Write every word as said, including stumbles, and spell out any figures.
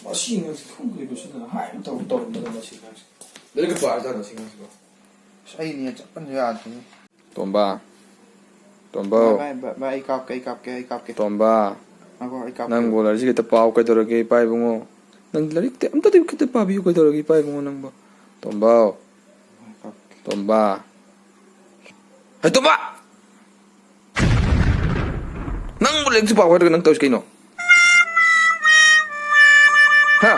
ꯃꯁꯤ ꯑꯉꯥꯡꯁꯤ ꯈꯪꯗ꯭ꯔꯤꯕꯁꯤꯅ ꯍꯥꯏꯕ ꯇꯧ ꯇꯧꯔꯝꯕꯗ ꯃꯁꯤ ꯑꯉꯥꯡꯁꯤ ꯂꯥꯏꯔꯤꯛꯀ ꯄꯥꯔꯖꯥꯠꯂꯣ ꯁꯤ ꯑꯉꯥꯡꯁꯤꯕꯣ? ꯑꯁ, ꯑꯩꯅꯦ ꯆꯠꯄꯟꯁꯨ ꯌꯥꯗ꯭ꯔꯦ꯫ ꯇꯣꯝꯕ, ꯇꯣꯝꯕꯧ, ꯚꯥꯏ, ꯚꯥꯏ, ꯚꯥꯏ, ꯑꯩ ꯀꯥꯞꯀꯦ, ꯑꯩ ꯀꯥꯞꯀꯦ, ꯑꯩ ꯀꯥꯞꯀꯦ꯫ ꯇꯣꯝꯕ, ꯉꯥꯏꯈꯣ, ꯑꯩ ꯀꯥꯞꯀꯦ꯫ ꯅꯪꯕꯨ ꯂꯥꯏꯔꯤꯛꯁꯤ ꯈꯤꯇ ꯄꯥꯎ ꯀꯩꯗꯧꯔꯒꯦ ꯏꯄꯥ ꯏꯕꯨꯡꯉꯣ? ꯅꯪ ꯂꯥꯏꯔꯤꯛꯇꯤ ꯑꯝꯇꯗꯤ ꯈꯤꯇ ꯄꯥꯕꯤꯌꯨ ꯀꯩꯗꯧꯔꯒꯦ ꯏꯄꯥ ꯏꯕꯨꯡꯉꯣ ꯅꯪꯕꯨ? ꯇꯣꯝꯕꯧ, ꯑꯩ ꯀꯥꯞꯀꯦ꯫ ꯇꯣꯝꯕ꯫ ꯍꯩ ꯇꯣꯝꯕ! ꯅꯪꯕꯨ ꯂꯥꯏꯔꯤꯛꯁꯤ ꯄꯥꯎ ꯍꯥꯏꯔꯒ ꯅꯪ ꯇꯧꯔꯤꯁꯤ ꯀꯩꯅꯣ? ꯍꯥ?